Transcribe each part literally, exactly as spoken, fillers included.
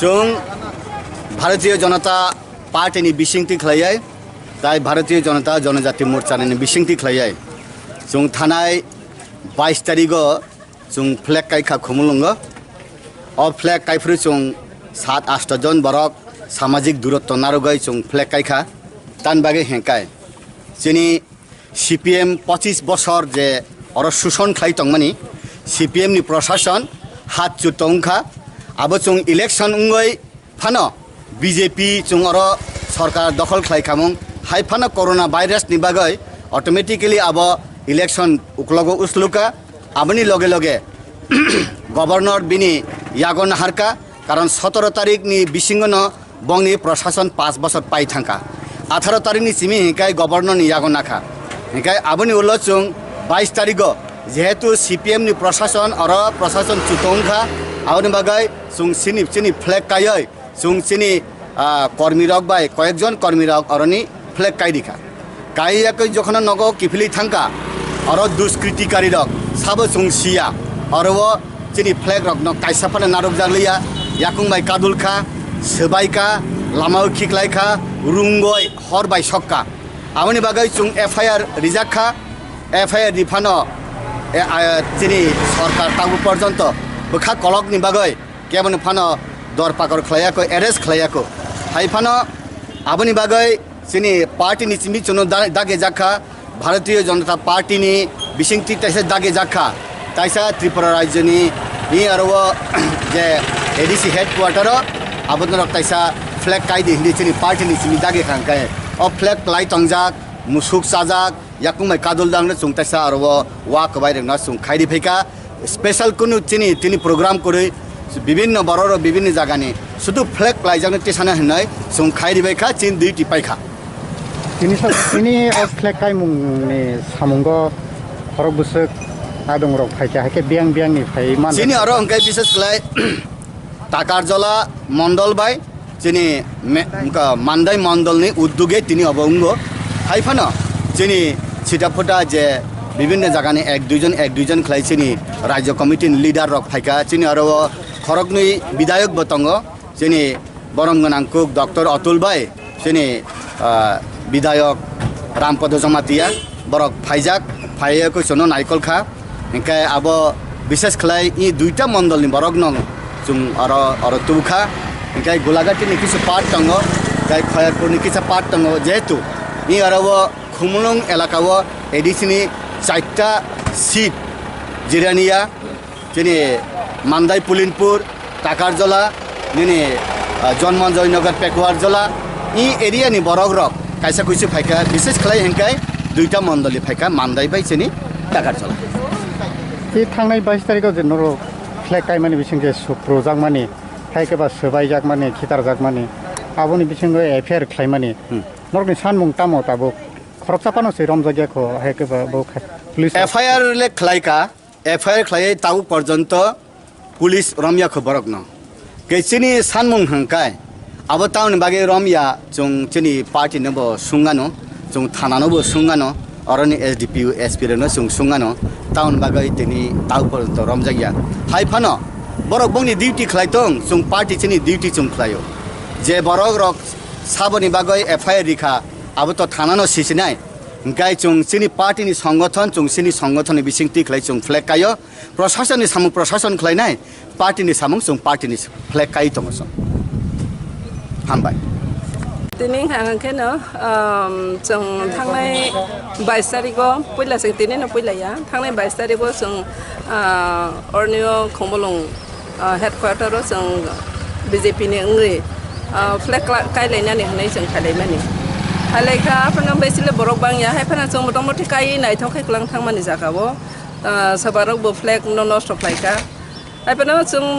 Chwng Bharatiya Janata Party ni bisingtwi khlaiyai, tai Bharatiya Janata Janajati Morcha ni bisingtwi khlaiyai. Chwng thanai bais tarigo chwng flag kai kha Khumulwngo. O flag kai phuru chwng sat asto jon borok samajik durotto narwgwi chwng flag kai kha. Tan bagwi hengkai chini C P M pochis bosor je oro suson khlai tongmani, C P M ni prosason hat chuto wngkha. Abo chwng election wngwi phano B J P chwng oro sorkar dokhol khlai khamung, hai phano corona virus ni bagwi automatically abo election uklogo usluka. Aboni loge loge governor bini yago naharka, karon sotoro tarik ni bisingo no bongni prosason panch bosor pai thangka. Atharo tarik ni simi hinkai governor ni yago nakha. Hinkai aboni ulo chwng bais tarigo jehetu C P M ni prosason oro prosason chuto wngkha, aboni bagwi chwng chini, chini flag kaioi chwng chini, ah, kormi rok bai koyekjon kormi rok oroni flag kai rikha. Kai yakwi jokhon nogo kiphilwi thangkha, oro duskritikari rok sabo chwng siya, oro o chini flag rok no kaisa phano narwk jak liya, yakung bai kadul kha, swbai kha, lama o khiklai kha, rungoi hor bai sok kha. Aboni bagwi chwng F I R rijak kha, F I R ni phano, e, a, chini sorkar tabuk porjonto bwkha kolok ni bagwi keboni phano dor pakor khlaiya ko, arrest khlaiya ko. Hai phano aboni bagwi chini party ni simi chuno da-, dage jakha, Bharatiya Janata Party ni bisingtwi taisa dage jakha, taisa Tripura rajyo ni, ni aro o je A D C headquarter o aboni rok taisa flag kai di hindi chini party ni simi dage khang kai. O flag klai tongjak, musuk chajak, yakung bai kadul dang no chwng taisa aro o wa kwbai rok no chwng khai di phaikha. Special kunu chini, tini program kwrwi bibinno borok rok bibinno jagani sudu flag klaijakno tisana hinwi chwng khai ribai kha, chini duty paikha. Tini sa-, tini o flag kaimungni samungo khorok bwswk adong rok phaikha, haikhe biyang biyangni phai man. Chini oro hwnkhe bises khlai Takarjola mondol bai chini me-, wngkha Mandai mondolni udduge tini obo wngo. Hai phano chini sita phuta je bibinno jagani ek duijon, ek duijon khlai chini rajyo committee ni leader rok phaikha. Chini aro o khoroknwi bidayok bo tongo. Chini borom gwnang kuk Doctor Atul bai, chini, ah, bidayok Rampodo Jamatia, borok phaijak, phaiya koi chono naikol kha. Hinkhe abo bishes khlai i duita mondolni borokno chwng oro, oro tubukha. Hinkhe Gulagati ni kisu part tongo, tei Khoyarpur ni kisa part tongo, jehetu i oro o Khumulwng elaka o A D C ni charta seat jiraniya, chini Mandai Pulinpur, Takarjola, nini, ah, Jonmanjoy Nagar Pekuar Jola, i area ni borok rok kaisa kuisu phaikha, bises khlai hinkai duita mondoli phaikha, Mandai bai chini Takarjola. I thangnai bais tarikh o je norok flag kaimani bisingkhe suprujak mani, hai khe ba swbaijak mani, khitarjak mani, aboni bisingo F I R khlai mani. Hmm. Norokni sanmung tamo tabuk? Khoroksa phano se romjak ya kho, hai khe ba bo kha-, police F I R le khlai ka, F I R khlaiwi tabuk porjonto police romya kho borokno. Khe chini sanmung hwnkai, abo tamoni bagwi romya, chwng chini party no bo sungano, chwng thana no bo sungano, oroni S D P O, S P rokno chwng sungano, tamoni bagwi tini tabuk porjonto romjakya. Hai phano borok bongni duty khlai tong, chwng party chini duty chwng khlaio. Je borok rok saboni bagwi F I R rikha, abo to thana no sisinai. Hingkai chwng chini party ni songgothon, chwng chini songgothon ni bising twi khlai chwng flag kaio. Proshasoni samung proshasoni khlainai, party ni samung chwng party ni flag kai tongo chwng. Hambai. Tini hwnka hwnkhe no, um, chwng thangnai bais tarikh o puila chwng tini no puila ya. Thangnai bais tarikh o chwng, ah, orni o Khumulwng, ah, headquarter o chwng B J P ni wngwi, ah, flag kla-, kailainani hwnwi chwng khailaimani. Khailaikha, aphano besile borok bangya, hai phano chwng motamoti kaiwi naithok khe kwlang thangmani jaga o, ah, soba rok bo flag no nosto khlaikha. Hai phano chwng,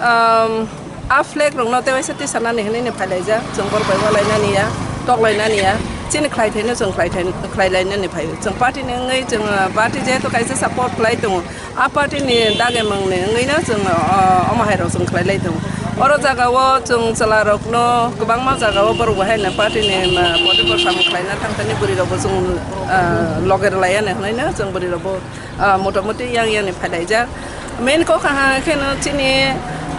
um, a flag rokno tewaisa tisanani hwnwi ni phailaijak, chwng borok bai walainani ya, toklainani ya, chini khlaithaino chwng khlaithai-, khlailainani phaio. Chwng party ni wngwi chwng, uh, party jehetu kaisa support khlai tongo, a party ni dagimung ni wngwi no chwng, uh, omo hai rok chwng khlailai tongo. Oro jaga o chwng chwla rokno kwbangma jaga o borok bo haino party ni, uh, body bo samung khlaina thangthani bwrwi rok bo chwng, uh, loge rwlai yani hwnwi no chwng bwrwi rok bo ah, motamoti yang yang ni phailaijak. Main kok ha khe no chini,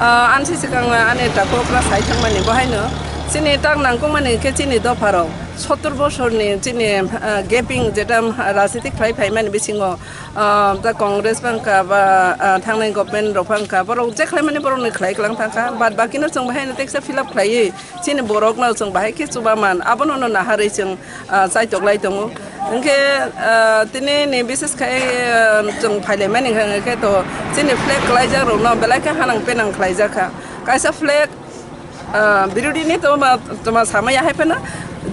Ah, ani si swkang ani takhuk okra sai thangmani bo haino chini tak nangkukmani khe chini dopharok sottor bosorni chini, ah, gaping jeta, ah, rajniti khlai phaimani bisingo, ah, ta Congress bangkha ba, ah, thangnai government rok bangkha borok je khlaimani borokni khlai klang thangkha, but bakino chwng bahaino teksa fill up khlaiwi chini borokno chwng bahai khe chuba man abono no naharwi chwng ah, chaitok lai tongo. Hwnkhe, ah, tini ni bises khai, ah, chwng phailaimani hwnkhe to chini flag kwlaijak rokno belai khe hanang penang khlaijak kha. Kaisa flag, ah, birodini tongma, tongma samaya hai phano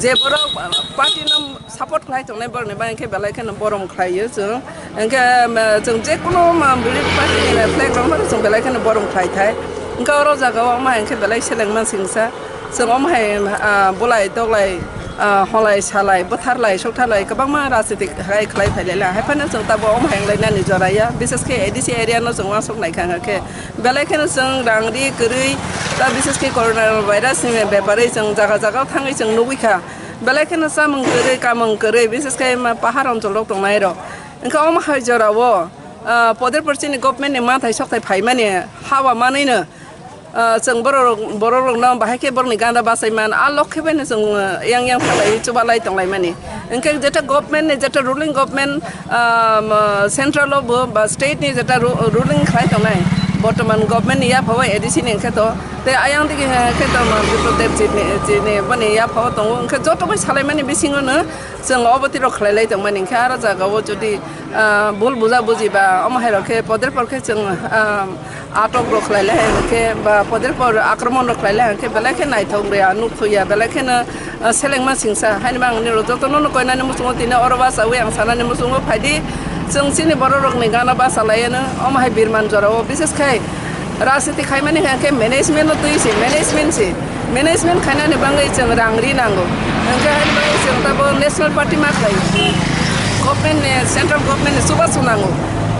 je borok party no support khlai tongnai borokni bagwi khe belai kheno borom khlaio chwng. Hwnkhe, um, chwng je kono, um, birodini party ni flag rokno chwng belai kheno borom khlai thai. Hwnkhe oro jaga o ma hwnkhe belai seleng mansingsa. Chwng omo hai, ah, bolai toklai, ah, holai salai, bwtharlai, soktharlai, kwbangma rajniti hai khlai phailaila. Hai phano chwng tabuk omo hai wnglainani jora ya. Bises khe A D C area no chwng uansuk naikha hwnkhe. Belai kheno chwng rang ri kwrwi, ta bises khe corona virus ni bepari chwng jaga jaga o thangwi chwng nugwi kha. Belai kheno chamung kwrwi, kamung kwrwi, bises khe ma pahar onchol rok tongnai rok. Hwnkhe omo hai jora o, ah, poder por chini government ni manthai sokthai phaimani hawa manwi no, Ah, chwng borok, borok rokno bahai khe borokni gana bachai man, a lok khe bai no chwng, ah, yang yang thalai chubalai tonglaimani. Hwnkhe jeta government ni, jeta ruling government, ah, ma, central o bo ba state ni jeta ru-, ruling khlai tongnai, bortoman government ni yapha o A D C ni hwnkhe to, tei ayang digi hwnkhe to ma Biplab Deb chini, chini boni yapha o tongo, hwnkhe joto bai salaimani bisingo no chwng obo twi rok khlai lai tongmani. Hwnkhe aro jaga o jodi, ah, bul buja buji ba omo hai rok khe poder por khe chwng, ah, atok rok khlai lai hai khe ba poder por akromon rok khlai lai hai khe belai khe naithok ria nuk thuya belai kheno, ah, selengma singsa haini bang nini rok jotono no koinani muchungo tini oro bachawi ang sanani muchungo phaidi chwng chini borok rokni gana bachalaiano omo hai birman jorao bises khai rajniti khaimani hai khe management no twi se management se management khainani bangwi chwng rang ri nango hwnkhe haini bangwi chwng tabuk national party ma khlai government ni central government ni chubachu nango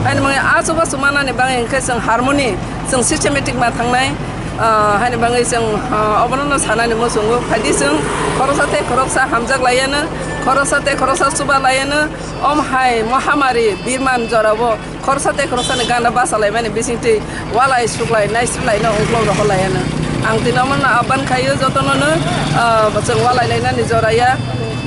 haini bangwi a chubachu manani bangwi hwnkhe chwng harmoni chwng systematic ma thangnai, ah, haini bangwi chwng, ah, obono no sanani muchungo. Phaidi chwng khoroksa tei khoroksa hamjak laiano, khoroksa tei khoroksa chuba laiano, om hai mohamari birman jorao khoroksa tei khoroksa ni gana bachalaimani bisingtwi walai suklai naisrwlai no ungklok rohor laiano. Ang tini omono aban khaio jotono no, ah, chwng walai lainani joraya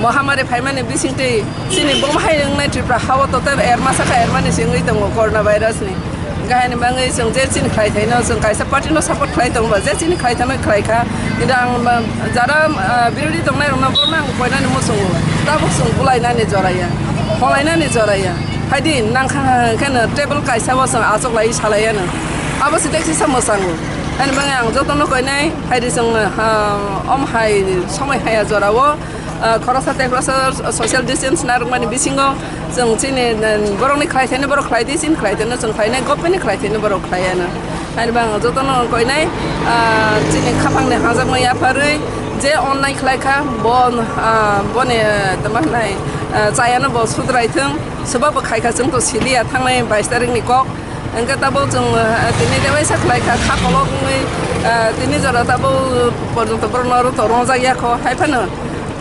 mohamari phaimani bisingtwi chini bom hai wngnai Tripura hao total erma saka ermani se wngwi tongo corona virus ni. Hwnkhe haini bangwi chwng je chini khlai thaino chwng kaisa party no support khlai tongo ba, je chini khlai thaino khlai kha. Kintu ang ba, jara, ah, birodhi tongnai rokno borno ang koinani muchungo. Tabuk chwng bulainani joraya, holainani joraya. Haidi nangkha khe no table kaisa o chwng achuk lai salai ano. Abo se tekhe sa mwchango. Haini bangwi ang jotono koinai, haidi chwng, ah, om hai somoi haya jorao. Ah, khoroksa tei khoroksa social distance narwkmani bisingo chwng chini, eh, borokni khlai thaino borok khlai di, chini khlai thaino chwng khlainai, government ni khlai thaino borok khlai ano. Haini bang jotono koinai, ah, chini khapangni hangjakno yapharwi je onnai khlai kha, bo, ah, boni, eh, tamo hwnai, ah, chayano bo sudrai thung, swbakbo khai kha, chwng to siliya thangnai bais tarikni kok. Hwnkhe tabuk chwng, eh, tini tewaisa khlai kha, kha kolok wngwi, eh, tini jora tabuk porjonto borokno oro to rongjak ya kho. Hai phano,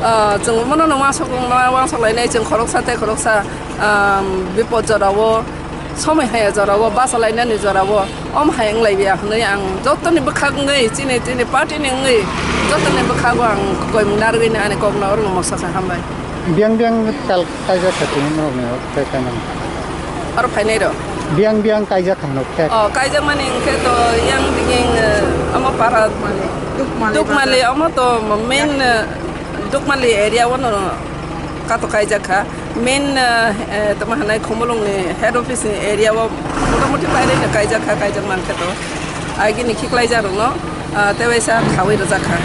eh, chwng bono no uansuk, uansuk lainai chwng khoroksa tei khoroksa, ah, bipot jorao, somoi haya jorao, bacha lainani jorao, om hai wng lai ya hwnwi ang jotoni bwkhak wngwi, chini, chini party ni wngwi, jotoni bwkhago ang koimung narwgwi ani kokno oro no moksa kha, hambai. Biang biang tal kaijak kha tini norokni o tei kainang. Oro phainai rok. Biang biang kaijak kha nok thek. Oh, kaijak mani hwnkhe to yang digi, eh, omo para Dukmali. Dukmali, omo to main, eh, Dukmali area o no kato kaijak kha. Main, eh, eh, tamo hanai Khumulwng ni head office ni area o motamoti pairino kaijak kha, kaijak mankhe to. Agini khiklaijak rokno, ah, tewaisa khawi rwjak kha.